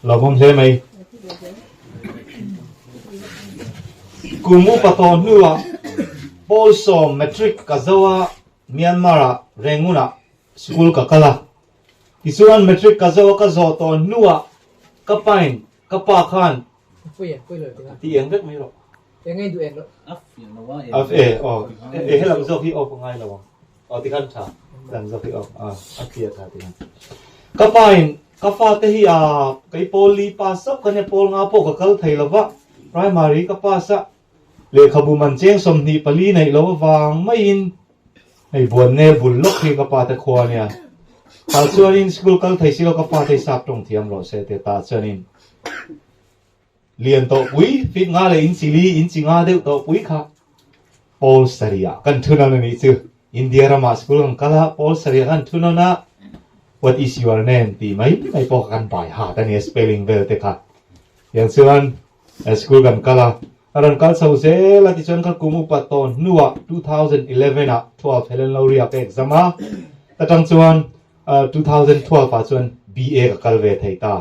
Lawmawm hle mai. Kum upa tawh hnuah Pawlsawm Matric ka zo a, Myanmar-ah Rangoon-ah school ka kal a. Tichuan Matric ka zo a ka zawh tawh hnuah ka pain ka pa khan ti eng vek mai rawh. Af e aw e helam zawk hi off a ngai lo ang. Aw tikhan tha helam zawk hi off a a clear tha tikhan. Ka pain. Ka fate hi a kei pawl li pass zauh ka nia, pawl nga pawh ka kal thei lo va, primary ka pass a, lehkhabu man cheng 24 neih lo avang maiin hei buanne bul lawk hi ka pate khua a nia. Tah chuanin school kal thei si lo ka fate hi sap tawng thiam rawh se tia tah chuanin Lian tawh pui, fit nga leh inchi li, inchi nga deuh tawh pui kha pawl sarih kan thu nawn a nih chu. India ramah school kan kal a, pawl sarih kan thu nawn a, What is your name? tih mai mai pawh kha kan bai hat a nia, spelling vel te kha. Tiang chuan school kan kal a, a rawn kal chho zel a, tichuan ka kum upa tawn hnuah 2011 ah 12 Helen Lowry-ah ka exam a, ta tang chuan 2012 ah chuan BA ka kal ve thei ta.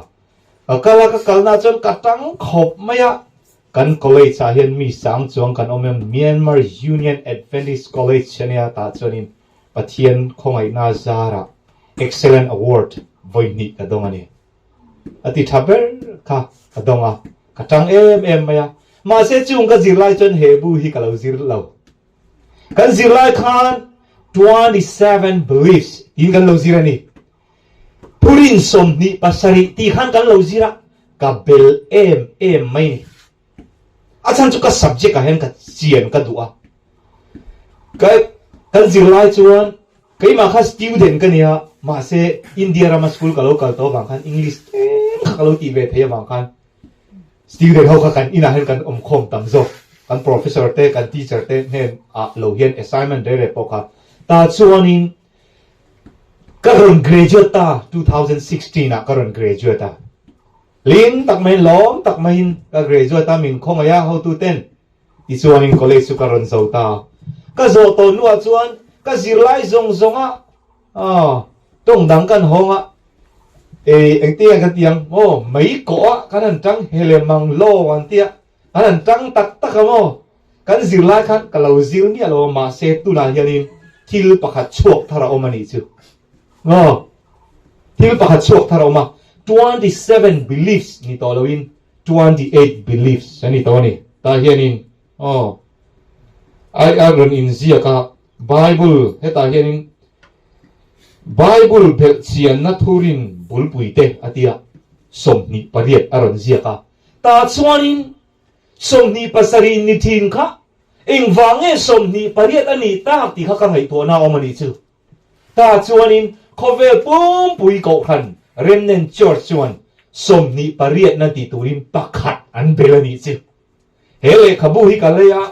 Ka kal a, ka kalna chuan ka tang khawp mai a, kan college ah hian mi sang chuang kan awm em, Myanmar Union Adventist College a nia tah chuanin Pathian khawngaihna zarah Excellent Award vawi hnih ka dawng a ni. A ti tha ber kha ka dawng a, ka tang em em mai a, mahse chung ka zirlai chuan he bu hi ka lo zir lo. Kan zirlai khan 27 Beliefs tiin kan lo zir a ni. Purin 27 tih khan kan lo zir a, ka bel em em mai ni. A chhan chu ka subject ah hian ka chian ka duh a. Ka kan zir lai chuan keimah kha student ka nia, mahse India rama school ka lo kal tawh avang khan English tlem kha ka lo tih ve theih avang khan student ho kha kan inah hian kan awm khawm tam zawk. Kan professor te, kan teacher te hnen ah lo hian assignment reh reh pawh kha tah chuanin Ka rawn graduate ta, 2016 ah ka rawn graduate a. Hlim tak maiin, lawm tak maiin ka graduate a, min khawngaih a hotu ten. Tichuanin college chu ka rawn zo ta. Ka zawh tawh hnuah chuan ka zirlai zawng zawng a, aw, tawng dang kan hawng a, ei engtin nge ka ti ang, aw, mei kawh a kan han tang hele mang lawng an ti a, An han tang tak tak a maw? Kan zirlai khan ka lo zir miah lo a, mahse tunah hianin thil pakhat chhuak thar a awm a nih chu. Maw? Thil pakhat chhuak thar a awm a, 27 beliefs ni tawh loin 28 beliefs a ni tawh a ni. Tah hianin aw, a a rawn inziak a, Bible hetah hianin Bible belhchianna thurin bulpuite a tia 28 a rawn ziak a. Tah chuanin 27 ni thin kha engvang nge 28 a nih tak tih kha ka ngaihtuahna a awm a nih chu. Tah chuanin khawvel pumpui kohhran Remnant Church chuan 28 nan tih turin pakhat an bel a nih chu. He lehkhabu hi ka lei a,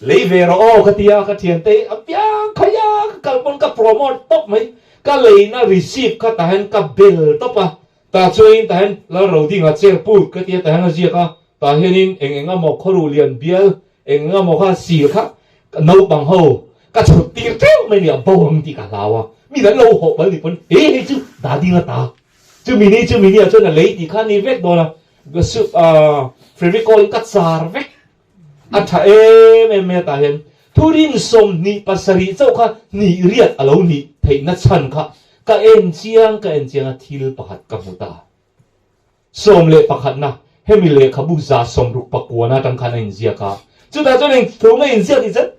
lei ve rawh aw ka ti a, ka thiante hi a piang khaih a, ka kal pawn ka promote tawp mai. Ka leina receipt kha tah hian ka bel tawp a, Tah chuanin tah hian Lalrodinga chair put ka tia tah hian a ziak a, tah hianin eng eng emaw khawruh lian bial eng eng emaw kha sil kha naupang ho ka chhut tir teuh mai nia bo ang tih ka hlau a, mi dan lo hawh pal nih pawn he hei chu Dadinga ta chumi ni chumi ni ah chuan a lei tih kha a ni vek dawn a, Fevicol in ka char vek a tha em em mai a tah hian thurin 27 chauh kha hnih riat a lo nih theihna chhan kha ka en chiang ka en chiang a thil pakhat ka hmu ta. 11na hemi lehkhabu 69 atang khan a inziak a, chutah chuan eng thu nge inziak tih chuan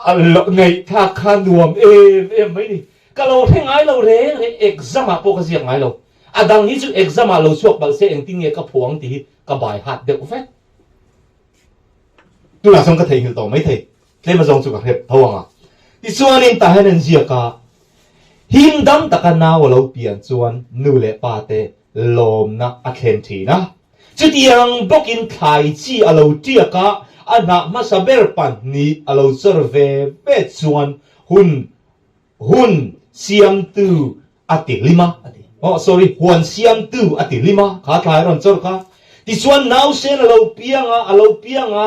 a ngaihthlak kha nuam em em mai ni. Ka lo hre ngai lo reng reng exam ah pawh ka ziak ngai lo. A dang hi chu exam ah lo chhuak palh se engtin nge ka phuang tih hi ka bai hat deuh vek. Tunah chuan ka theihnghilh tawh mai thei, tlem azawng chu ka hrep tho ang a. Tichuanin tah hian an ziak a, him dam taka nau a lo pian chuan nu leh pa te lawmna a thlen thin a. Chutiang bawkin thlai chi a lo tiak a, a hnah hmasa ber pahnih a lo chawr ve ve chuan hun hun siamtu a ti hlim a, a ti. Oh, sorry, huan siamtu a ti hlim a, kha thlai rawn chawr kha. Tichuan nausen a lo piang a, a lo piang a,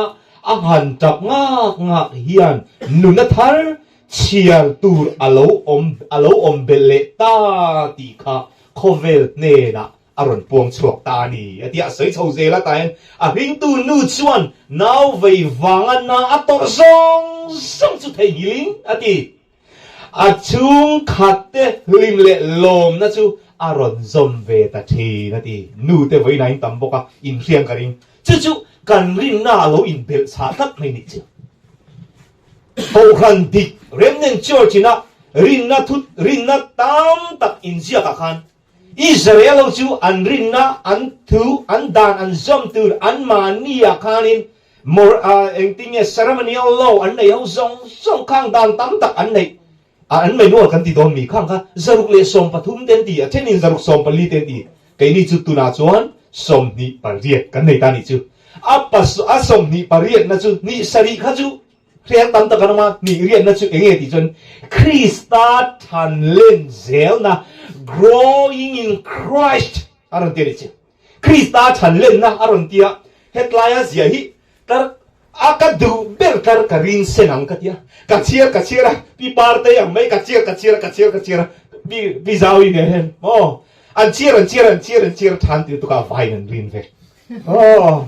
a han tap ngak ngak hian nuna thar chhiar tur a lo awm, a lo awm belh leh ta tih kha khawvel hnenah a rawn puang chhuak ta a ni, a ti a, a sawi chho zel a, tah hian a hringtu nu chuan nau vei vanga na a tawrh zawng zawng chu theihnghilhin a ti. A chhungkhat te hlim leh lawmna chu a rawn zawm ve ta thin a ti. Nu te vawiin in tam bawk a, inhriang ka ring. Chu chu kan rinna a lo inbelh chhah tlat mai nih chu. Kohhran dik Remnant Church ina rinna thu rinna tam tak inziakah khan. Israel ho chu an rinna, an thu, an dan an zawm tur anmahni ah khanin mor engtin nge ceremonial law an neih ho zawng zawng khang dan tam tak an neih a an manual kan ti dawn mi khang kha 113 te an ti a thenin 114 te an ti keini chu tunah chuan 28 kan nei ta nih chu a a 28 na chu ni sarih kha chu Hriat tam tak an awm a, nih riatna chu eng nge tih chuan Krista than len zelna, growing in Christ, a rawn ti a ni chu. Krista than lenna a rawn ti a, hetlaia zia hi tar a ka duh ber tar ka rin sen ang ka ti a, ka chhiar ka chhiar a, pi Partei ang mai ka chhiar ka chhiar a, ka chhiar ka chhiar a, pi pi Zaui nen hian aw an chhiar an chhiar an chhiar an chhiar than tir tukah vaiin an rin vek aw.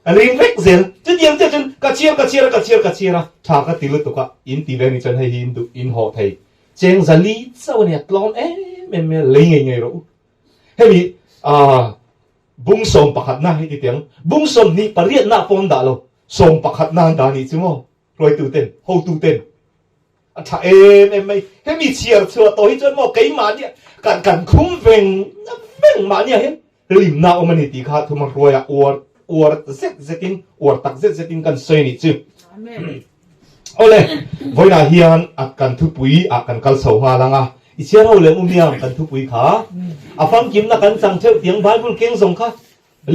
A ring vek zel. Chutiang chiah chuan ka chhiar ka chhiar a, ka chhiar ka chhiar a, tha ka ti lutuk a, in ti ve ni chuan hei hi in duh in hawh thei. Cheng zali chauh a nia, tlawm em em mai a, lei ngei ngei rawh u. Hemi aah bung sawm pakhatna hei ti teh ang, bung sawmhnih pariatna pawh an dah lo, sawm pakhatna an dah anih chu maw, hruaituten, hotuten. A tha em em mai. Hemi chhiar chhuah tawh hi chuan maw keimahnia kan kan khum veng veng mahnia hian hlimna awm a ni tih kha thuma hruaia uar uar zet zetin uar tak zet zetin kan sawi a nih chu. Awle, vawiinah hian a kan thupui ah kan kal chho nghal ang a, i chhiar ho lem umiang kan thupui kha a famkimna kan chang theuh tiang Bible keng zawng kha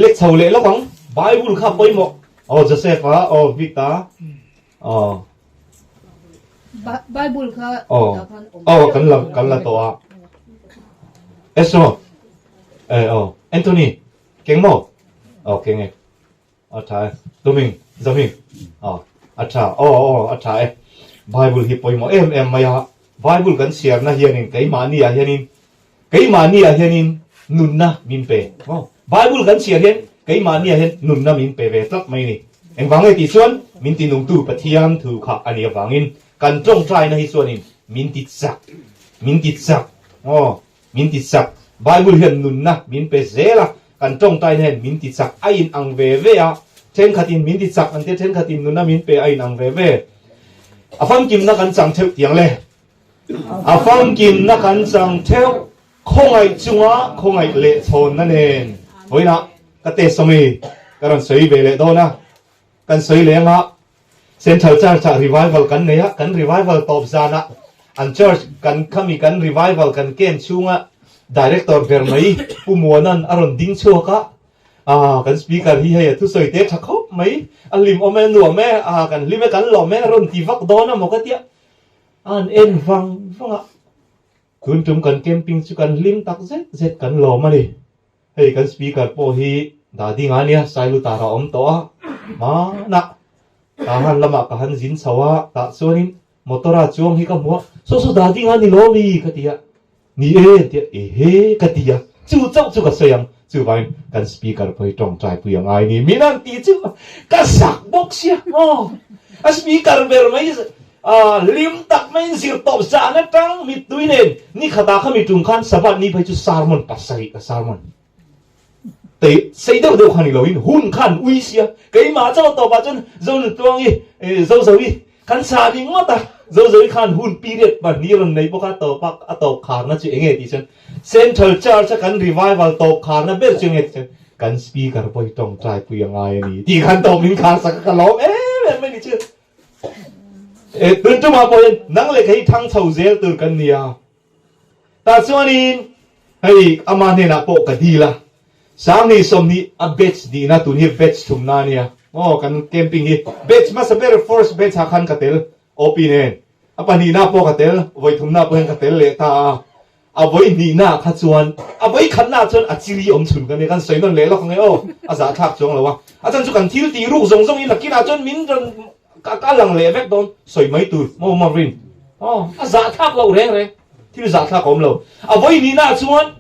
lek chho leh lawk ang. Bible kha pawimawh. Aw Joseph-a, aw Victor-a, Aw. Bible kha Aw. Aw kan la kan la tawh a. Eso. Eh aw. Anthony. Keng maw? Aw keng e. A tha e. Tuming, Zaming. Aw. A tha. Aw aw a tha e. Bible hi pawimawh em em mai a. Bible kan chhiarna hianin keimahni ah hianin Keimahni ah hianin nunna min pe. Aw, Bible kan chhiar hian keimahni ah hian nunna min pe ve tlat mai a ni. Engvang nge tih chuan min ti nungtu Pathian thu kha a nih avangin kan tawngtaina hi chuanin min ti chak, min ti chak, aw, min ti chak. Bible hian nunna min pe zel a, kan tawngtaina hian min ti chak a in ang ve ve a, thenkhatin min ti chak an tia, thenkhatin nunna min pe a in ang ve ve. A famkimna kan chang theuh tiang le. A famkimna kan chang theuh, khawngaih chunga khawngaih leh chhawnna nen. Vawiinah ka test awm i, ka rawn sawi ve leh dawn a, kan sawi leh anga Central Church ah revival kan nei a, kan revival tawp zanah an church kan khami kan revival kan camp chhunga director ber mai Pu Muana'n a rawn ding chhuak a, ah kan speaker hi hei a thusawi te tha khawp mai, a hlim awm e, nuam e, ah kan hlim e, kan lawm e a rawn ti vak dawn a maw ka tia. An en vang vang a, tun tum kan camping chu kan hlim tak zet zet kan lawm a ni. Hei kan speaker pawh hi Dadinga a nia, Sailutar a awm tawh a, hmanah Tahan lamah ka han zin chho a, tah chuanin motor a chuang hi ka hmu a, saw saw Dadinga ni lawm i ka ti a, ni e an ti a, ehe ka ti a, chu chauh chu ka sawi ang, chuvangin kan speaker pawh hi tawngtai pui a ngai ni, min an ti chu ka zak bawk sia maw, a speaker ber mai A hlim tak maiin zirtawp zan atang mittui nen ni khatah kha mi tum khan Sabbath ni phei chu sermon pasarih ka sermon te sei deuh deuh kha ni loin hun khan ui sia keimah chauh tawpah chuan Zonutluangi Zozovi kan sa ni ngawt a Zozovi khan hun period pahnih rawn nei bawk a tawp a a tawp kharna chu enge tih chuan Central Church a kan revival tawp kharna ber chu enge tih chuan kan speaker pawh hi tawngtai pui a ngai a ni tih khan tawp min khar sak a ka lawm em em mai ni chu. E, tun tumah pawh hian nang leh kei thang chho zel tur kan ni a. Tah chuanin hei ama hnenah pawh ka dil a. Sangni sawmni a batch nihna tun hi batch thumna a nia. Aw kan camping hi batch hmasa ber first batch ah khan ka tel OP nen. A pahnihna pawh ka tel, vawi thumna pawh hian ka tel leh ta a. A vawi hnihna kha chuan, a vawi khatna chuan a chili awm chhun ka nia, kan sawi nawn leh lawk ang e aw, a zahthlak chuang lo a. A chan chu kan thil tih ruk zawng zawng in nakinah chuan min rawn ka ka lang leh vek dawn, sawi mai tur maw Marvin? Aw, a zahthlak loh reng reng, thil zahthlak a awm lo. A vawi hnihna chuan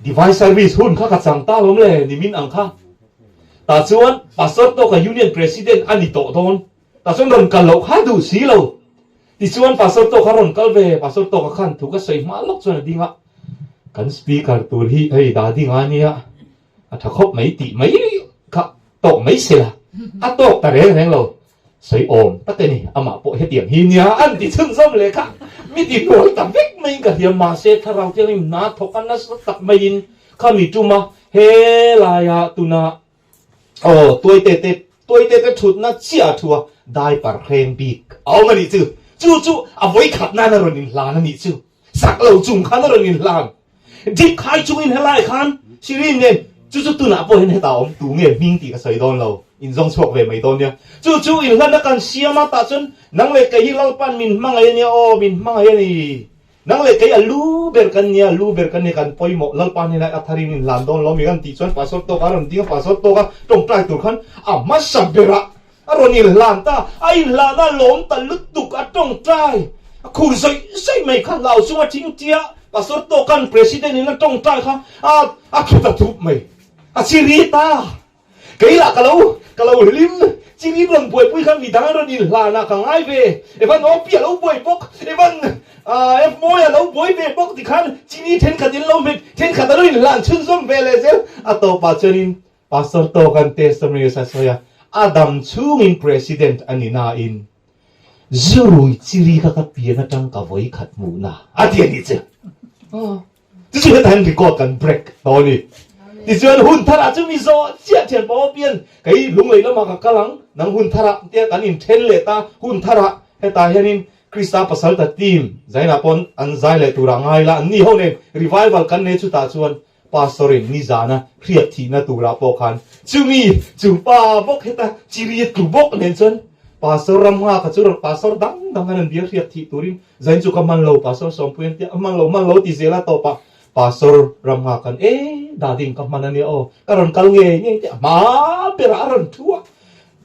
Divine Service hun kha ka chang ta lawm le, nimin ang kha. Tah chuan Pastor tawka Union President a ni tawh dawn. Tah chuan rawn kal loh kha duh si lo. Tichuan Pastor Tawka rawn kal ve, Pastor Tawka khan thu ka sawi hma lawk chuan a ding a, kan speaker tur hi hei dah ding a nia, a tha khawp mai tih mai kha tawk mai se la, a tawk ta reng reng lo, sawi awm tak a ni, amah pawh hetiang hi nia an ti chhunzawm leh kha. Mi ti hnual ta vek maiin ka hria mahse thlarau thianghlim hna thawk a nasa tak maiin khami tuma helaia tuna aw tuaite te tuaite te thutna chiah a thu a diaper hreng bik a awm a nih chu. Chu chu a vawikhat nan a rawn inhlan a nih chu. Sak lo chung khan a rawn inhlan. Dip khai chungin helai khan Shirin nen chu chu tunah pawh hian hetah awm tu nge hming tih ka sawi dawn lo, in zawng chhuak ve mai dawn nia. Chu chu inhlan a kan siam a tah chuan nang leh kei hi Lalpan min hmangaih a nia aw, min hmangaih a ni. Nang leh kei a lu ber kan nia, lu ber kan nia kan pawimawh Lalpa hnenah a tharin inhlan dawn lo mi kan tih chuan Pastor tawka a rawn ding a, Pastor tawka tawngtai tur khan a hmasa berah A rawn inhlan ta, a inhlan a lawm ta lutuk, a tawngtai a khur zawih zawih mai kha hlau chunga thingtia Pastor Tawkan President in a tawngtai kha a a thu ta thup mai, a chiri ta. Kei lah ka lo ka lo hlim, chiri rawn buaipui kha midang an rawn inhlan a ka ngai ve, Evan Opi a lo buai bawk, Evan F Mawi a lo buai ve bawk tikhan chiri thenkhat in lo hmet, thenkhat a lo inhlan chhunzawm ve leh zel, a tawpah chuanin Pastor Tawkan testimonies a sawi a, a dam chhungin President a ni nain zurui chiri kha ka pian atang ka vawi khat hmuhna a ti a nih chu. Chu chu hetah hian record kan break tawh a ni. Tichuan hun tharah chu mi zawh chiah thian pawh pian kei lunglei lamah ka kal ang, nang hun tharah tia kan inthen leh ta, hun tharah hetah hianin Krista pasalta team zainah pawn an zai leh turah ngai la, an ni ho nen revival kan nei chutah chuan Pastor in nizana hriat thihna turah pawh khan chumi chu pa bawk heta chiri tlu bawk nen chuan Pastor ram nghak a chu Pastor dang dang khan an bia hriat thih turin zain chu ka hman lo Pastor Sawmpui an tia a hman lo hman lo ti zel a tawpah Pastor ram nghak khan e dading ka hman ania aw ka rawn kal ngei ngei tia hma berah a rawn thu a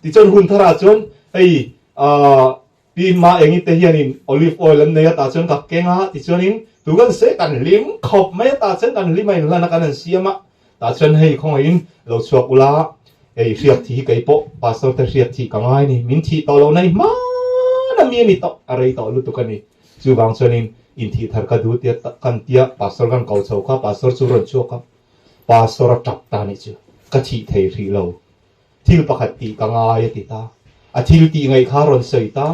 tichuan hun tharah chuan hei ah Pi Ma Engi te hianin olive oil an nei a tah chuan ka keng a, tichuanin tu kan se kan hlim khawp mai a tah chuan kan hlim a inhlan a kan han siam a, tah chuan hei khawngaihin lo chhuak ula hei hriak thih hi kei pawh pastor te hriak thih ka ngai ni, min thih tawh loh na hi hman a mi a ni tawh, a rei tawh lutuk a ni, chuvang chuanin inthih thar ka duh tia kan tia pastor kan ko chho kha pastor chu rawn chhuak a, pastor a tap ta nih chu ka thih thei hrih lo. Thil pakhat tih ka ngai a ti ta. A thil tih ngaih kha a rawn sawi ta.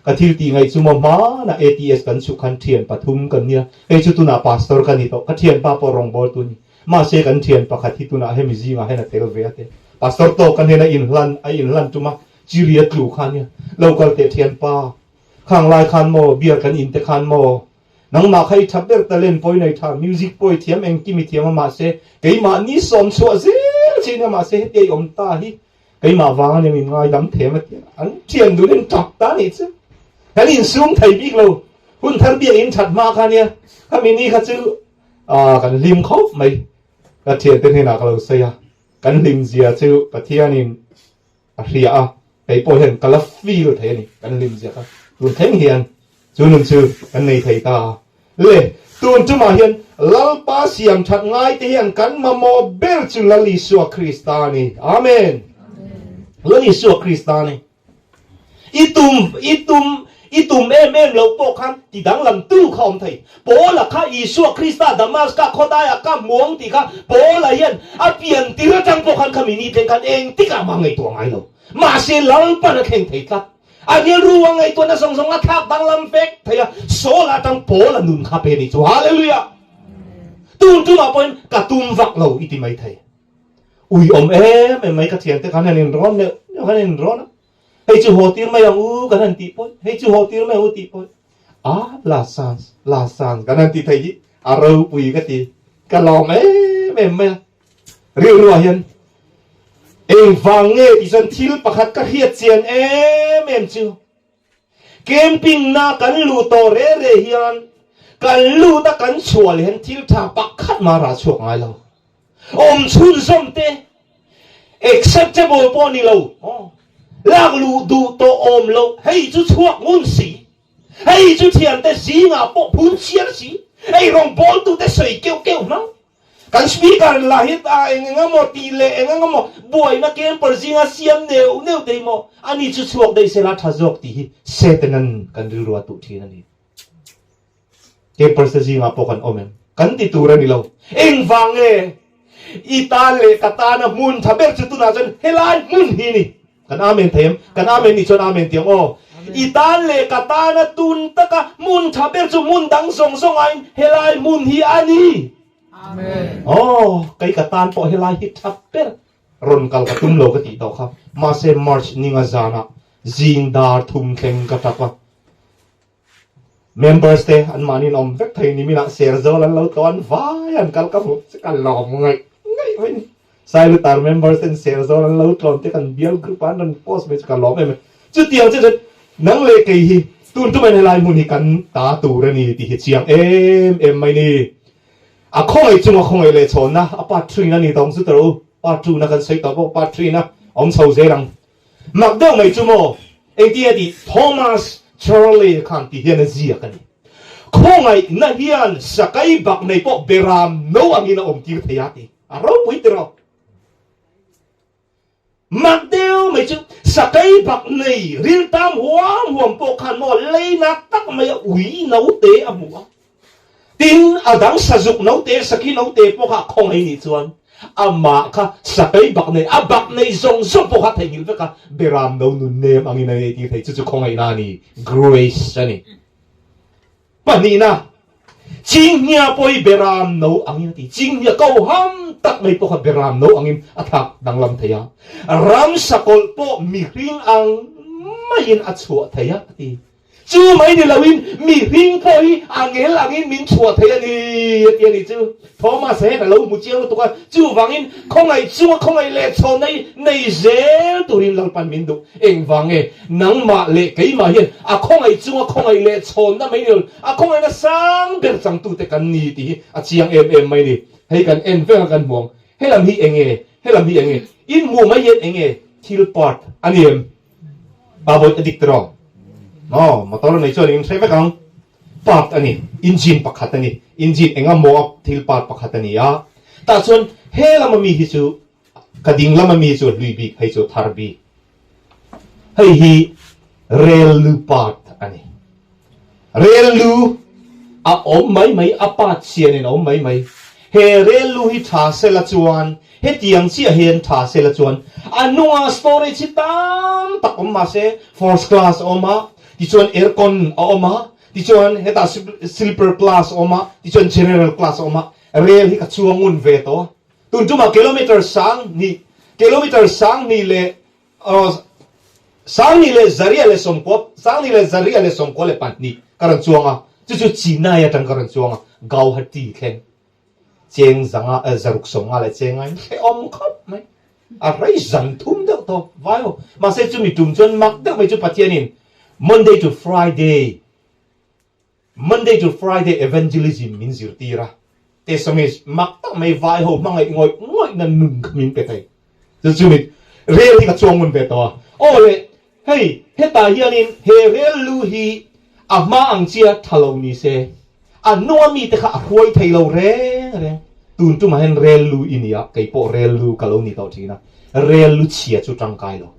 Ka thil tih ngaih chu maw hmanah ATS kan chhuk khan thian pathum kan nia. Hei chu tunah pastor ka ni tawh. Ka thianpa pawh rawngbawltu a ni. Mahse kan thian pakhat hi tunah hemi zingah hian a tel ve a ti. Pastor tawk ka hnena inhlan a inhlan tum a, chiri a tlu kha nia. Lo kal teh thianpa. Khang lai khan maw beer kan in te khan maw Nangmah kha i tha ber talent pawh i nei tha, music pawh i thiam, engkim i thiam a mahse keimahni sawm chhuah zel che nia mahse hetia i awm ta hi keimah vang ania min ngaidam them a tia an thian dun in tap ta nih chu kan insum thei bik lo hun thar biak in that hma kha nia khami ni kha chu kan hlim khawp mai ka thiante hnenah ka lo sawi a kan hlim zia chu Pathianin A hria a, kei pawh hian ka la feel thei a ni, kan hlim zia kha tun thleng hian chu nun chu kan nei thei ta a. Le, tun tumah hian Lalpa siam that ngai te hian kan mamawh ber chu Lal Isua Krista a ni. Amen. Lal Isua Krista a ni. I tum, i tum, I tum em em loh pawh khan ti danglam tu kha awm thei. Paula kha Isua Krista Damaska khawdaiah ka hmu ang tih kha Paula hian a pian tir atang pawh khan khami ni thleng khan engtikah mah ngaihtuah ngai lo. Mahse Lalpan a thleng thei tlat. A rilru a ngaihtuahna zawng zawng a thlak danglam vek thei a, Saula atang Paula nun kha pe ni chu. Hallelujah! Tun tumah pawhin ka tum vak lo i ti mai thei. Ui awm em em mai ka thiante khan an inrawn neuh neuh khan an inrawn a. Hei chu haw tir mai ang u kan han tih pawi, hei chu haw tir mai ang u tih pawi. A la sans, la sans kan han ti thei hi a ropui ka ti. Ka lawm em em mai a. Rilruah hian engvang nge tih chuan thil pakhat ka hriat chian em em chu camping na kan luh tawh re re hian kan lut a kan chhuah leh hian thil tha pakhat mah rah chhuak ngai lo. Awm chhunzawm te acceptable pawh ni lo lak luh duh tawh awm lo hei chu chhuak ngun si hei chu thiante zingah pawh phun chiar si hei rawngbawltu te sawi keuh keuh hmang kan speaker lah hi a eng eng emaw tih leh eng eng emaw buaina camper zinga siam neuh neuh te hi maw ani chu chhuak daih sela tha zawk tih hi Satan-a'n kan rilru a tuh thin a ni. Campers te zingah pawh kan awm em? Kan ti tur a ni lo. Engvang nge i tan leh ka tana hmun tha ber chu tunah chuan helai hmun hi ni. Kan Amen thei em? Kan Amen nih chuan Amen ti ang aw. I tan leh ka tana tun taka hmun tha ber chu hmun dang zawng zawng aiin helai hmun hi a ni. Aw, kei ka tan pawh helai hi tha ber rawn kal ka tum lo ka tih tawh kha. Mahse March ninga zanah zing dar thum thleng ka tap a. Members te an mahni an awm vek thei ni minah Serzawl an lo tlawn vai an kal ka hmuh che ka lawm ngaih ngaih mai ni. Sailutar members ten Serzawl an lo tlawn te kan bial group ah an rawn post mai chu ka lawm em em. Chutiang che chuan nang leh kei hi tun tum hian helai hmun hi kan ta tur a ni tih hi chiang em em mai ni. A khawngaih chunga khawngaih leh chhawnna a part three na ni tawng chu tawrh u. Part two na kan sawi tawh bawk part three na awm chho zel ang. Mak deuh mai chu maw? Engtin a tih? Thomas Charley khan ti hian a ziak a ni. Khawngaihna hian sakai bak nei pawh beram no angin a awm tir thei a ti. A ropui tiraw? Mak deuh mai chu sakai bak nei riltam huam huam pawh khan maw leinak tak mai a ui note a hmu a. Tin, a dang sazuk note, sakhi note pawh kha a khawngaih nih chuan amah kha sakei bak nei, a bak nei zawng zawng pawh kha a theihnghilh vek a, beram no nun nem angin a nei tir thei. Chu chu khawngaihna a ni, grace a ni. Pahnihna, Chinghnia pawh hi beram no angin a ti. Chinghnia ko ham tak mai pawh kha beram no angin a thlak danglam thei a. Ram sakawlh pawh mihring ang maiin a chhuah thei a, a ti. Chu mai ni loin mihring pawh hi a ngel angin min chhuah thei a ni, a ti a ni chu. Thomas hian a lo hmu chiang lutuk a, chuvangin khawngaih chunga khawngaih leh chhawnna hi nei zel turin Lalpan min duh. Engvang nge nangmah leh keimah hian a khawngaih chunga khawngaih leh chhawnna mai ni lo, a khawngaihna sang ber changtute kan ni tih hi a chiang em em mai ni. Hei kan en vek a kan hmu ang. Helam hi enge? Helam hi enge? In hmuh mai hian enge thil part a ni em? Pa bawih a dik tiraw? Aw, motor nei chuan in hre vek ang. Part a ni, engine pakhat a ni, engine enga maw a thil part pakhat a ni a. Tah chuan he lama mi hi chu ka ding lama mi chu a hlui bik, hei chu a thar bik. Hei hi rel lu part a ni. Rel lu a awm mai mai, a part sianin a awm mai mai. He rel lu hi tha sela chuan, hetiang chiah hian tha sela chuan a hnungah storage hi tam tak awm mah se, first class a awm a, tichuan aircon a awm a, tichuan hetah sleeper class a awm a, tichuan general class a awm a, rel hi ka chuang ngun ve tawh a. Tun tumah kilometer 10,000, kilometer 10,000 leh 10,000 leh zaria leh sawmkua, 10,000 leh zaria leh 92 ka rawn chuang a, chu chu Chennai atang ka rawn chuang a, Gauhati thleng cheng zanga eh zaruk sawmnga leh cheng ngain hrehawm khawp mai. A rei zan thum deuh tawh vai ho. Mahse chumi tum chuan mak deuh mai chu Pathianin Monday to Friday Monday to Friday evangelism min zirtir a, Tessamist mak tak mai vai ho hmangaih ngawih ngawih na nun kha min pe thei. Chu chu mit rel hi ka chuang ngun ve tawh a. Aw le, hei hetah hianin he rel lu hi a hma ang chia tha lo ni se, a hnunga mite kha a hruai thei lo reng reng. Tun tumah hian rel lu i ni a, kei pawh rel lu ka lo ni tawh thin a, rel lu chhia chu tangkai lo.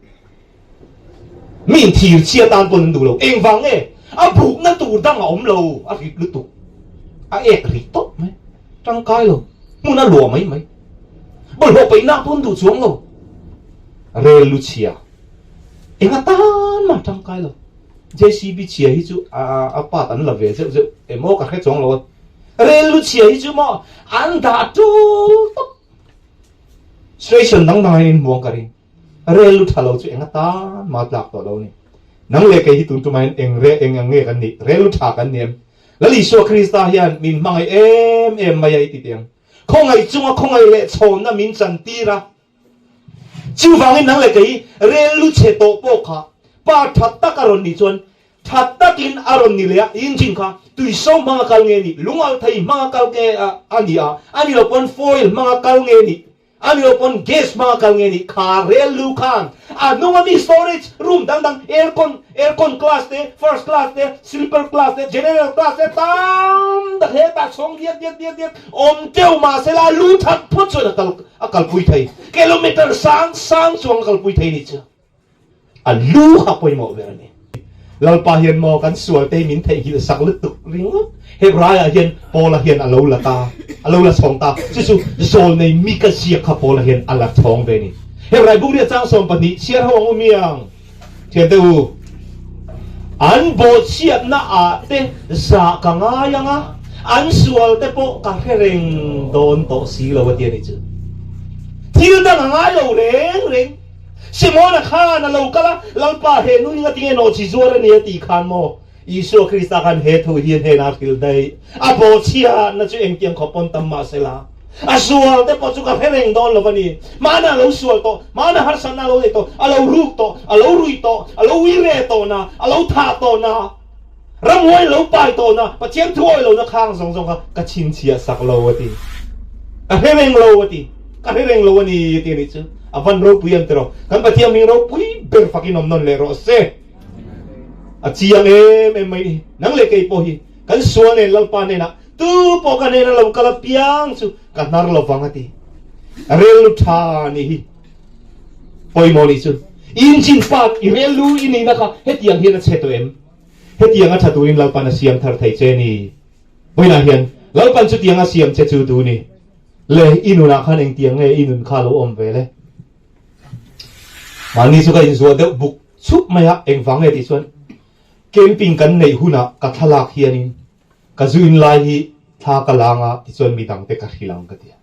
Mi thir chhia tan pawn an duh lo. Engvang nge? A bukna tur dang a awm lo, a rit lutuk. A ek rit tawp mai. Tangkai lo. Hmun a luah mai mai. Bawlhhlawh peihna pawn duh chuang lo. Rel lu chhia. Enga tan mah tangkai lo. JCB chhia hi chu a part an la ve zeuh zeuh emaw ka hre chuang lo a. Rel lu chhia hi chu maw an dah tul tawp. Station dang dang ah hian in hmuang ka ring. Rel lu tha lo chu eng atan mah tlak tawh lo a ni. Nang leh kei hi tun tumah hian eng re eng ang nge kan nih? Rel lu tha kan ni em? Lal Isua Krista hian min hmangaih em em mai a i ti teh ang. Khawngaih chunga khawngaih leh chhawnna min chantir a. Chuvangin nang leh kei hi rel lu chhe tawh pawh kha pa tha tak a rawn nih chuan tha takin a rawn ni leh a, engine kha tuiso hmanga kal nge nih, lungalthei hmanga kal nge a ni a, a ni lo pawn foil hmanga kal nge nih, A ni lo pawn gas hmanga kal nge nih kha rel lu khan a hnung ami storage room dang dang aircon aircon class te first class te sleeper class te general class te tam tak hetah chhawng diat diat diat diat awm teuh mahsela lu that phawt chuan a kal a kalpui thei kilometer sang sang chuang a kalpui thei nih chu. A lu kha pawimawh ber a ni. Lalpa hian maw kan sual te hi min theihnghilh sak lutuk ringawt. Hebraiah hian Paula hian a lo la ta, a lo la chhawng ta. Chu chu zawlnei Mika ziak kha Paula hian a la chhawng ve a ni. Hebrai buk ria chang 12 chhiar ho ang u miang. Thiante u. An bawhchhiatna ah te zah ka ngai ang a, an sual te pawh ka hre reng dawn tawh si lo a ti a nih chu. Thil dang a ngai lo reng reng. Simona khan a lo kal a, Lalpa he nu hi ngatinge nawhchi zuar a ni a tih khan maw? Isua Krista khan he thu hi a hnenah a hrilh daih. A bawhchhiatna chu engtiang khawp pawn tam mah sela, a sual te pawh chu ka hre reng dawn lo a ni. Mahna a lo sual tawh, mahna harsatna a lo nei tawh, a lo ruk tawh, a lo rui tawh, a lo uire tawh na, a lo thah tawh na, ramhuai a lo pai tawh na, Pathian thu awih lohna khang zawng zawng kha ka chhinchhiah sak lo a ti. Ka hre reng lo a ti. Ka hre reng lo a ni a ti a nih chu. A van ropui em tiraw? Kan Pathian hming ropui ber fakin awm nawn leh rawh se. A chiang em em mai ni. Nang leh kei pawh hi kan sual nen Lalpa hnenah tu pawh ka hnena lo kal apiang chu ka hnar lo vang a ti. Rel tha ni hi pawimawh nih chu. Engine part i rel lu i nihna kha hetiang hian a chhe tawh em? Hetiang a tha turin Lalpan a siam thar thei che ni. Vawiinah hian Lalpan chutiang a siam che chu duh ni. Le i nunah khan engtiang nge i nun kha lo awm ve le? Mahni chu ka inzuah deuh buk chhup mai a, engvang nge tih chuan camping kan neih hunah ka thlalak hianin ka zu in lai hi thla ka lang a tichuan midang te ka hrilh ang ka ti a,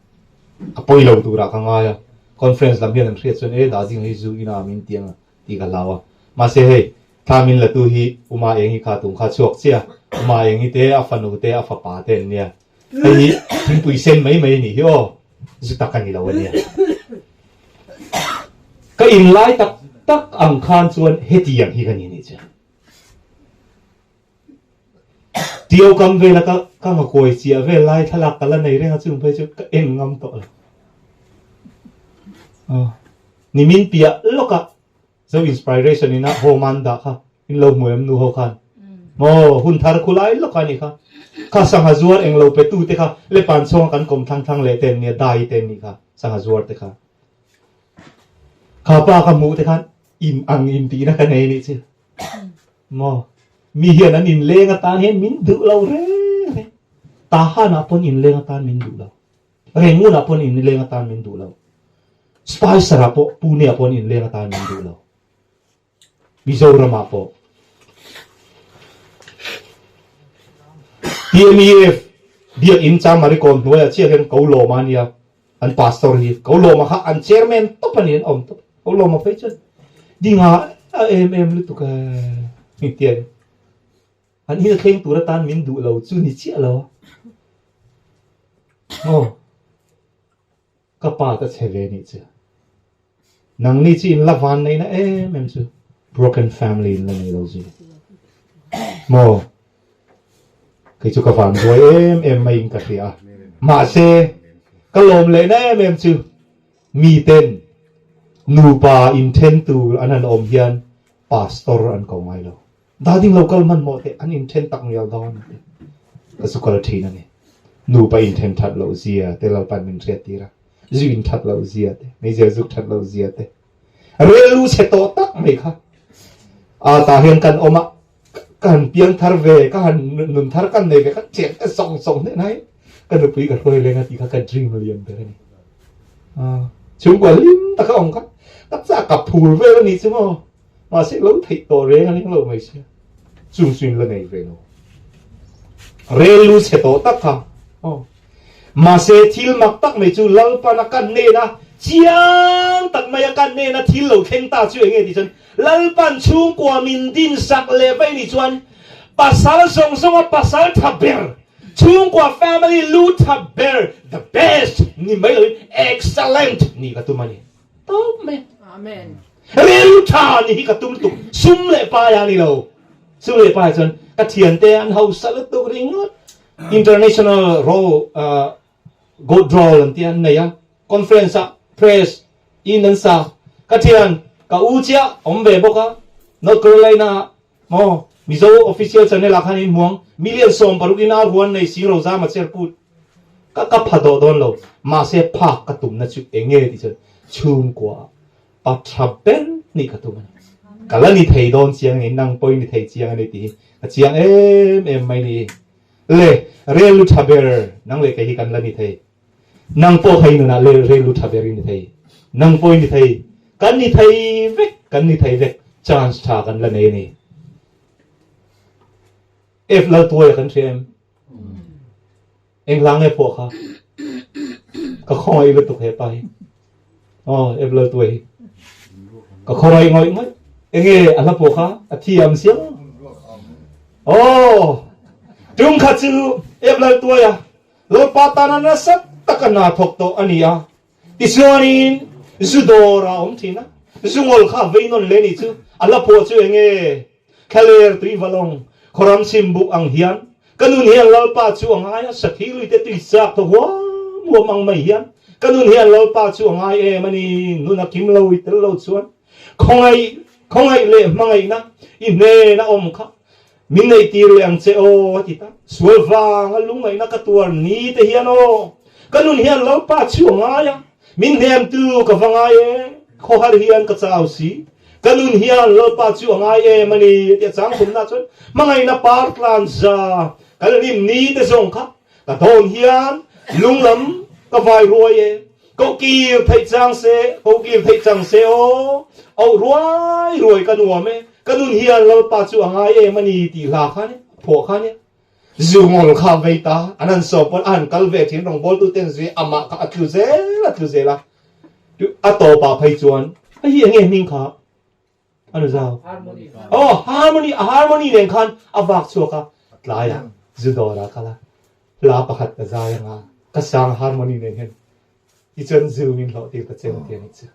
a pawi lo turah ka ngai a, conference lam hian an hriat chuan e Dazing hi zu in a min ti ang a tih ka hlau a, mahse hei thla min la tu hi Uma Engi kha tum kha chhuak chiah a, Uma Engi te a fanu te a fapa te an nia, hei hi thingpui sen mai mai a nih hi aw, zu tak a ni lo a nia. Ka inlai tak tak ang khan chuan hetiang hi ka ni nih chu. Tio kam vela ka ka ngakawi chiah vel lai thlalak ka la nei reng a chung phei chu ka en ngam tawh lo. Nimin piah lawkah Zo Inspiration ina home an dah kha in lo hmu em nu ho khan? Maw hun thar khu lai lawk a nih kha. Kha sangha zuar eng lo pe tu te kha le pan chhawng kan kawm thlang thlang leh te an nia dai te an nih kha sangha zuar te kha. Kha pa ka hmuh te khan in ang in tihna ka nei nih chu. Maw mi hian an in leng atan hian min duh lo reng reng. Tahan ah pawn in leng atan min duh lo. Rengun ah pawn in leng atan min duh lo. Spicer ah pawh Pune ah pawn in leng atan min duh lo. Mizoram ah pawh. TMEF Biakinn Chamari kawn hnuai ah chiah hian Ko Lawma a nia an pastor hi Ko Lawma kha an chairman tawp a ni an awm tawp Ko Lawma phei chuan dinga a em em lutuk e tia an in a thleng tur atan min duh lo chu ni chiah lo a aw Ka pa ka che ve nih chu. Nangni chu in la van neihna em em chu broken family in la nei lo zui. Maw? Kei chu ka van buai em em mai in ka hria a. Mahse, ka lawm lehna em em chu miten nupa inthen tur an han awm hian pastor an ko ngai lo. Dading lo kal hmanhmawh teh an inthen tak ngial dawn tih ka zu kal thin a ni. Nupa inthen that loh zia te Lalpan min hriat tir a, zu in that loh zia te, meizial zuk that loh zia te, rel lu chhe tawh tak mai kha a tah hian kan awm a, ka han piang thar ve, ka han nun thar kan nei ve, ka cheng te sawng sawng hneh nai ka nupui ka hruai leng a tih kha ka dream lian ber a ni. Chhungkua hlim taka awm kha ka chak ka phur vel a nih chu maw. Mahse lo theih tawh reng a ring lo mai sia. Chung chu in la nei ve lo. Rel lu chhe tawh tak kha. Aw. Mahse thil mak tak mai chu Lalpan a kan hnena chiang tak mai a kan hnena thil lo thleng ta chu enge tih chuan Lalpan chhungkua min din sak leh vaih nih chuan pasal zawng zawng a pasal tha ber chhungkua family lu tha ber the best ni mai loin excellent nih ka tum a ni. Tawp mai. Amen. Ril tha ni hi ka tum lutuk. Sum leh pai a ni lo. Sum leh pai chuan ka thiante an hausa lutuk ringawt. International role uh, gold roll an tia an nei a. Conference ah press in an sa. Ka thian ka u chiah awm ve bawk a. North Carolina ah maw Mizo official channel ah khan in hmuang million 16 in ar huan nei sing rozam a cher put. Ka ka pha dawh dawn lo. Mahse phak ka tumna chu enge tih chuan chhungkua ah pa tha ber nih ka tum a ni. Ka la ni thei dawn chiang a ni, nang pawh i ni thei chiang a ni tih hi ka chiang em em mai ni. Le, rel lu tha ber nang leh kei hi kan la ni thei. Nang pawh kha i nunah le rel lu tha ber i ni thei. Nang pawh i ni thei. Kan ni thei vek, kan ni thei vek. Chance tha kan la nei a ni. F Laltuaia kan hria em? Eng hla nge phuah kha? Ka khawngaih lutuk he pa hi. Oh, F Laltuai hi. Ka khawngaih ngawih ngawih. Enge a hla phuah kha? A thiam sia. Oh, tum kha chu F Laltuaia Lalpa tana nasa taka hna thawk tawh a ni a. Tichuanin zu dawr a awm thin a, zu ngawl kha a vei nawn leh nih chu. A hla phuah chu enge? Thlaler tui valawng, khawram chim buk ang hian ka nun hian Lalpa chu a ngai a, sakhi luite tui chak thaw huam huam ang mai hian ka nun hian Lalpa chu a ngai em a ni, nun a kim lo i tel lo chuan khawngaih khawngaih leh hmangaihna i hnen a awm kha min neih tir leh ang che aw a ti ta. Sual vanga lungngaihna ka tuar ni te hian aw ka nun hian Lalpa chu a ngai a, Min hnemtu ka va ngai e, khawhar hian ka chau si. Ka nun hian Lalpa chu a ngai em a ni, tia chang khumna chuan hmangaihna par tlan za kan hlim ni te zawng kha ka dawn hian lunglam ka vai ruai e. Ko kir theih chang se, ko kir theih chang se aw, auh ruai ruai ka nuam e. Ka nun hian Lalpa chu a ngai em a ni tih hla kha nia, phuah kha nia. Zu ngawl kha vei ta, an han sawm pawn a han kal ve thin rawngbawltu ten zui amah kha a tlu zel a tlu zel a, a tawpah phei chuan hei hi enge hming kha a ni zau? Aw harmony, a harmony nen khan a vak chhuak a, tlaiah zu dawrah kal a, hla pakhat ka zai anga ka sang harmony nen hian tichuan zu min hlawh tir ta che ang ti a nih chu.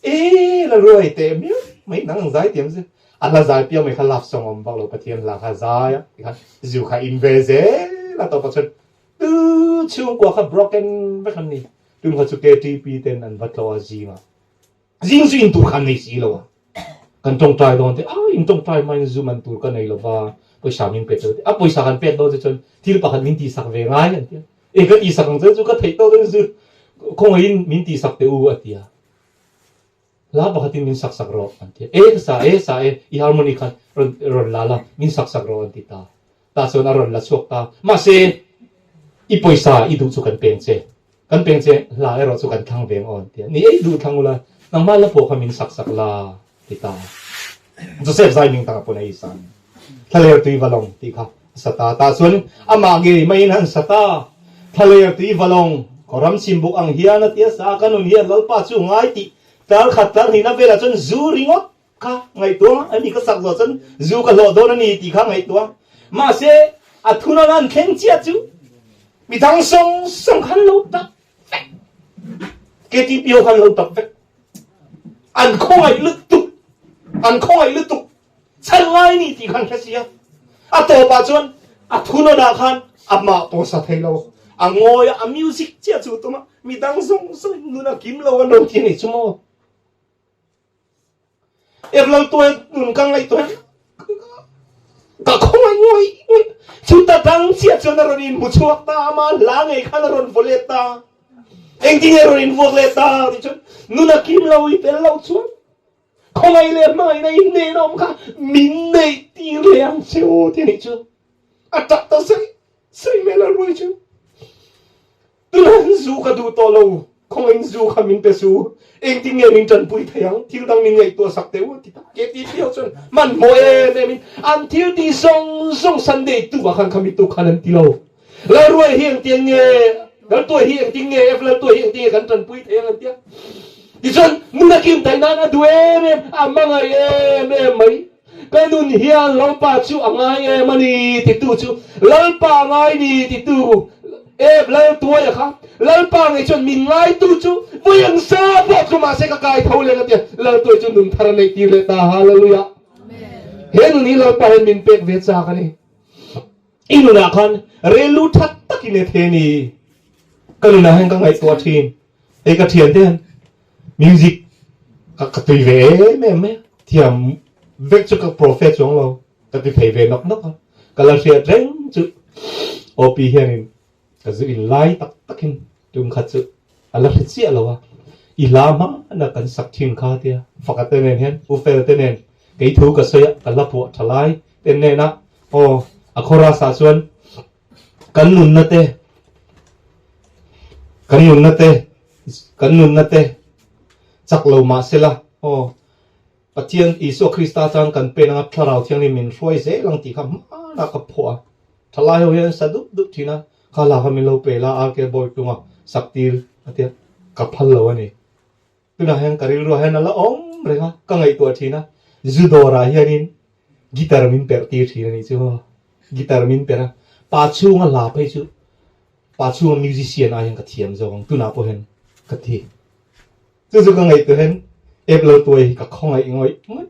E la ruai teh miau mai nang ang zai tiam chu a la zai piang mai kha love song awm vak lo Pathian hla kha zai a tikhan zu kha in ve zel a tawp ah chuan tu chhungkua kha broken vek an ni tum kha chu KTP ten an va tlawh a zing ah zing chu in tur kha an nei si lo a kan tawngtai dawn te a in tawngtai mai zu man tur ka nei lo va pawisa min pe tel te a pawisa kan pek dawn che chuan thil pakhat min tih sak ve ngai an tia E ka tihsak ang che chu ka theih tawk in zu khawngaihin min tihsak teh u a ti a. Hla pakhatin min sak sak rawh an ti a. E ka sa e sa e i harmony khan rawn rawn la la min sak sak rawh an ti ta. Tah chuan a rawn la chhuak ta. Mahse i pawisa i duh chu kan peng che. Kan peng che hla erawh chu kan thlang veng aw an ti a. Ni e i duh thlang ula nangmah la pawh kha min sak sak la ti ta. Joseph Zaiming tangah pawn a ei sa a ni. Thlaler tui valawng tih kha a sa ta. Tah chuan amah ngei maiin han sa ta. Thlaler tui valawng, kawram chhimbuk ang hian a ti a sa. Ka nun hian Lalpa chu ngai tih tlar khat tlar hnihna velah chuan zu ringawt kha ngaihtuah a ni. Ka sak zawh chuan zu ka hlawh dawn a ni tih kha ngaihtuah. Mahse, a thuna lan thleng chiah chu midang sawng sawng khan lo tak vek. KTP ho khan lo tak vek. An khawngaih lutuk. An khawngaih lutuk. Chhan ngai ni tih khan hre sia. A tawpah chuan a thunawnah khan amah pawh sa thei lo. A ngawi a, a music chiah chu tum a, midang zawng zawng in nun a kim lo a lo ti a nih chu maw. Ep lal tuai nun ka ngaihtuah hian ka khawngaih ngawih ngawih. Chuta dang chiah chuan a rawn inhmu chhuak ta, ama hla ngei khan a rawn vaw let ta. Engtin nge a rawn invuak let ta tih chuan nun a kim lo i tel loh chuan Khawngaih leh hmangaihna i hnehna awm kha min neih tir leh ang che aw ti a nih chu. A tap ta saih saih mai la ruai chu. Tunah zu ka duh tawh lo, khawngaihin zu kha min pe su, engtin nge min tanpui thei ang, thil dang min ngaihtuah sak teh u a ti ta. Ke ti viau chuan hmanhmawh em em in an thil tih zawng zawng Sunday tukah khan khami tuk khan an ti lo. Lalruai hi engtiang nge, Laltuai hi engtin nge, F Laltuai hi engtin nge kan tanpui thei ang an ti a. Tichuan, nun a kim theih nan a duh em em, a hmangaih em em mai. Ka nun hian Lalpa chu a ngai em a ni titu chu, Lalpa a ngai ni titu F Laltuaia kha, Lalpa ngei chuan min ngaitu chu vawi ang sa pawh chu mahse ka kai tho leng a ti a, Laltuai chu nun thar a neih tir leh ta, Hallelujah. He nun hi Lalpa hian min pek ve chak a ni. I nunah khan relu that takin e the ni. Ka nunah hian ka ngaihtuah thin. Hei ka thiante hian music ka ka tui ve em em mai a. Thiam vek chu ka prophet chuang lo. Ka ti thei ve nawk nawk a. Ka la hriat reng chu OP hianin Ka zu in lai tak takin tum khat chu a la hre chiah lo a, i hla hmana kan sak thin kha tia faka te nen hian U Fel te nen kei thu ka sawi a, ka hla phuah tha lai te nen a, aw a chorus ah chuan kan nunna te kan nunna te kan nunna te chak lo mah sela aw Pathian Isua Krista chuan kan pen anga Thlarau Thianghlim min hruai zel ang tih kha hma. ah ka phuah a, thalai ho hian an sa dup dup thin a, kha hla kha min lo pe la RK Bawitlunga sak tir a tia, ka phal lo a ni. Tunah hian ka rilruah hian a la awm reng a, ka ngaihtuah thin a, zu dawrah hianin guitar min perh tir thin a nih chu maw, guitar min perh a, pa chhunga hla phei chu pa chhunga musician ai hian ka thiam zawk ang, tunah pawh hian ka thi. Chu chu ka ngaihtuah hian ep lo tuai hi ka khawngaih ngawih ngawih.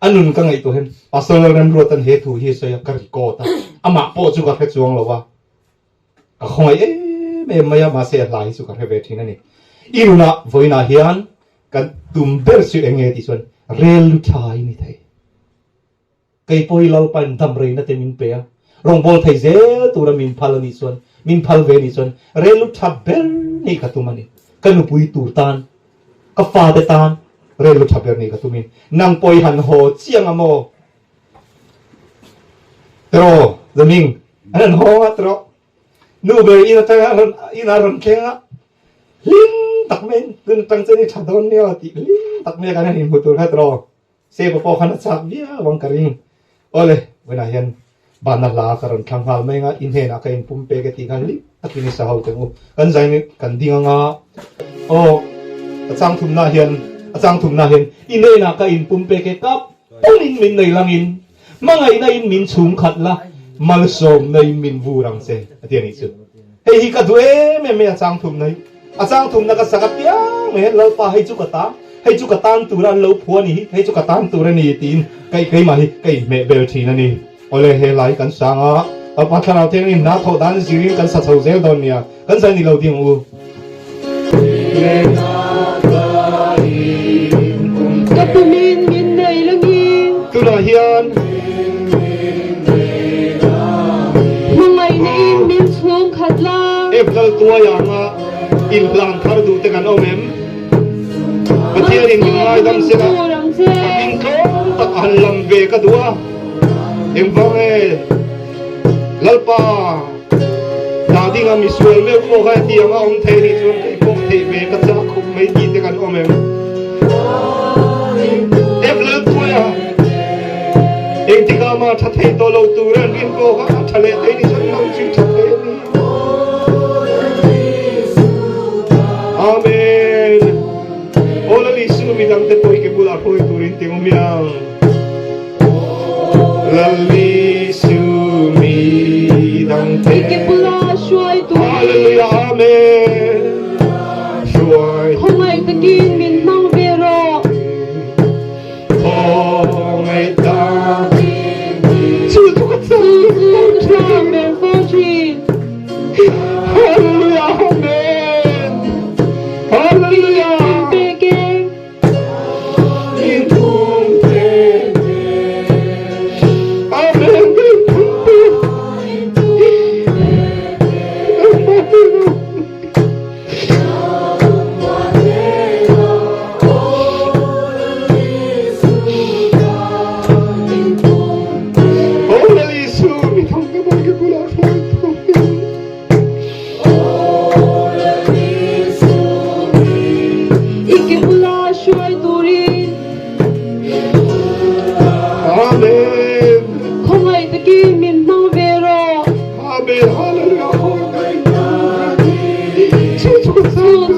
A nun ka ngaihtuah hian Pastor Lalremruatan he thu hi a sawi a, ka record a, amah pawh chu ka hre chuang lo a. Ka khawngaih em em mai a, mahse a hla hi chu ka hre ve thin a ni. I nunah vawiinah hian kan tum ber chu eng nge tih chuan rel lu tha i ni thei. Kei pawh hi Lalpain dam reina te min pe a, rawngbâwl thei zel tura min phal a nih chuan, min phal ve a nih chuan rel lu tha ber nih ka tum a ni. Ka nupui tur tan, ka fate tan rel lu tha ber nih ka tumin nang pawh i han haw chiang a maw? Tiraw, Zaming, an han hawng a tiraw. Nu ber in atanga a rawn in a rawn thleng a, hlim tak mai tun atang chuan i tha dawn nia tih hlim tak mai kan han inhmu tur kha tiraw. Sepa pawh khan a chak viau ang ka ring. Awle, vawiinah hian Bana hla ka rawn thlang nghal mai anga i hnenah ka inpum pek e tih khan hlim takin i sa ho teng u. Kan zain kan ding anga aw a chang thumna hian a chang thumna hian i hnenah ka inpum pek e kap pawmin min nei langin hmangaihna in min chhung khat la malsawmna in min vur ang che a ti a nih chu. Hei hi ka duh em em mai a chang thumna hi. A chang thumna ka sak apiang mai hian Lalpa hei chu ka ta, hei chu ka tan tur a an lo phu a ni hi, hei chu ka tan tur a ni tiin ka keimah hi ka inhmeh bel thin a ni. Awle he lai kan sang a, Lalpa thlarau thiangin hna thawh dan zirin kan sa chho zel dawn nia, kan zai ni lo ding u. Ka pumin min nei langin. Tunah hian. Hmangaihna in min chhung khat la. Ep lal tuai anga inhlan thar duh te kan awm em? Pathian in min ngaidam se la, ka hming tlawm tak a han lam ve ka duh a. Engvang e? Lalpa, dah dinga misual meuh pawh kha heti anga awm thei nih chuan kei pawh theih ve ka chak khawp mai tih te kan awm em? Ep lal tuai a. Engtikah mah tha thei tawh lo tur an rin pawh kha a tha leh thei ni chuan lo chu tha thei a ni. Amen. Aw Lal Isu midang te pawh i ke bulah hruai turin ti awm yang. Lal Isu midang te I ke bulah hruai turin. Hallelujah Amen. Hruai. Khawngaih takin min hmang ve rawh. I ke bula hruai turin Khawngaih takin min hmang ve rawh. Chu chu ka chak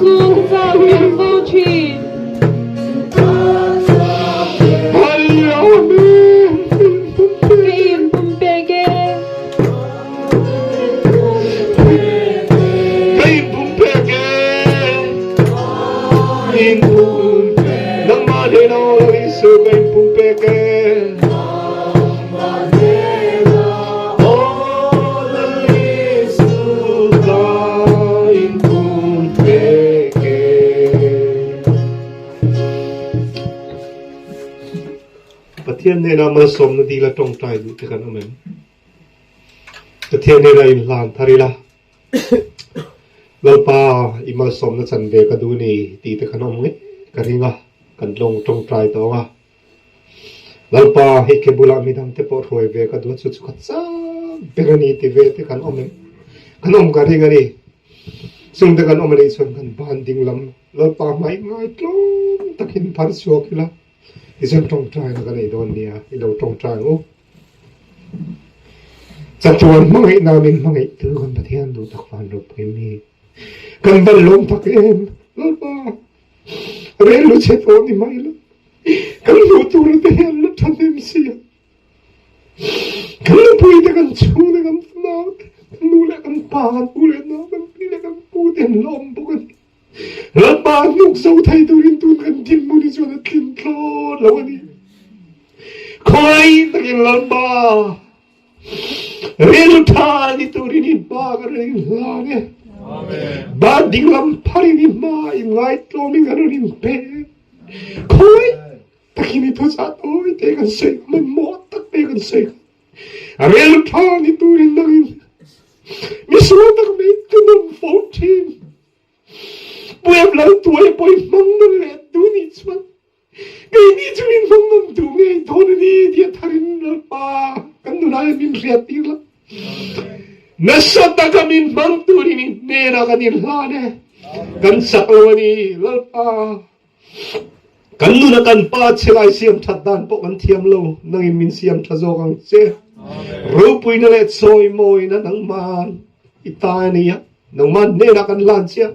ber fo thin. Ka inpumpek e. Ka inpumpek e. Nangmah hnenah aw Lal Isu ka inpumpek e. Pathian hnenah malsawmna dil a tawngtai duh te kan awm em? Pathian hnenah inhlan thar ila, Lalpa i malsawmna chan ve ka duh ni tih te kan awm ngei ka ring a, kan tlawng tawngtai tawng a. Lalpa, hei ke bulah midang te pawh hruai ve ka duh a, chu chu ka chak ber a ni ti ve te kan awm em? Kan awm ka ring a ni. Chung te kan awm a nih chuan kan ban ding lam Lalpa hmai ngai tlawm takin phar chhuak ila, tichuan tawngtaina ka nei dawn nia, i lo tawngtai ang u. Chatuan hmangaihna min hmangaihtu kan Pathian duh tak van ropui mi. Kan van lawm tak em Lalpa. Rel lu chhe tawh ni mai la. Kan hmuh tur te hian la tha hnem si a. Kan nupui te kan chhung te kan fanau te kan nu leh kan pa kan u leh nau kan pi leh kan pu te an lawm bawk a ni. Lalpa hnuk zo thei turin tun kan dinhmun hi chuan a tlin thlawt lo a ni. Khawngaih takin Lalpa rilru tha ni turin i hma ka rawn inhlan e. Ban dinglam pharin i hma inngaihtlawmin ka rawn inpe. Khawngaih takin i thuchah tawi te kan sawi kha, mamawh tak te kan sawi kha. Rilru tha ni turin nangin misual tak mai kan awm fo thin. Puem lo tuai pawh i hmang nawn leh duh nih chuan keini chu min hmang nawn duh ngei dawn a ni tia tharin Lalpa kan nunah hian min hriat tir la. Nasa taka min hmang turin i hnenah kan inhlan e. Kan chak lo a ni Lalpa. Kan nuna kan pa chhelai siam that dan pawh kan thiam lo, nangin min siam tha zawk ang che. Ropuina leh chawimawina nangman i ta a nia. Nangmah hnenah kan hlan chiah.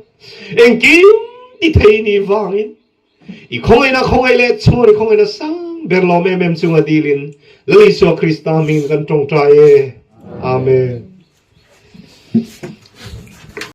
Engkim ti thei ni vangin i khawngaihna khawngaih leh chhawn i khawngaihna sang ber lawm em em chunga dilin Lal Isua Krista hmingin kan tawngtai e. Amen.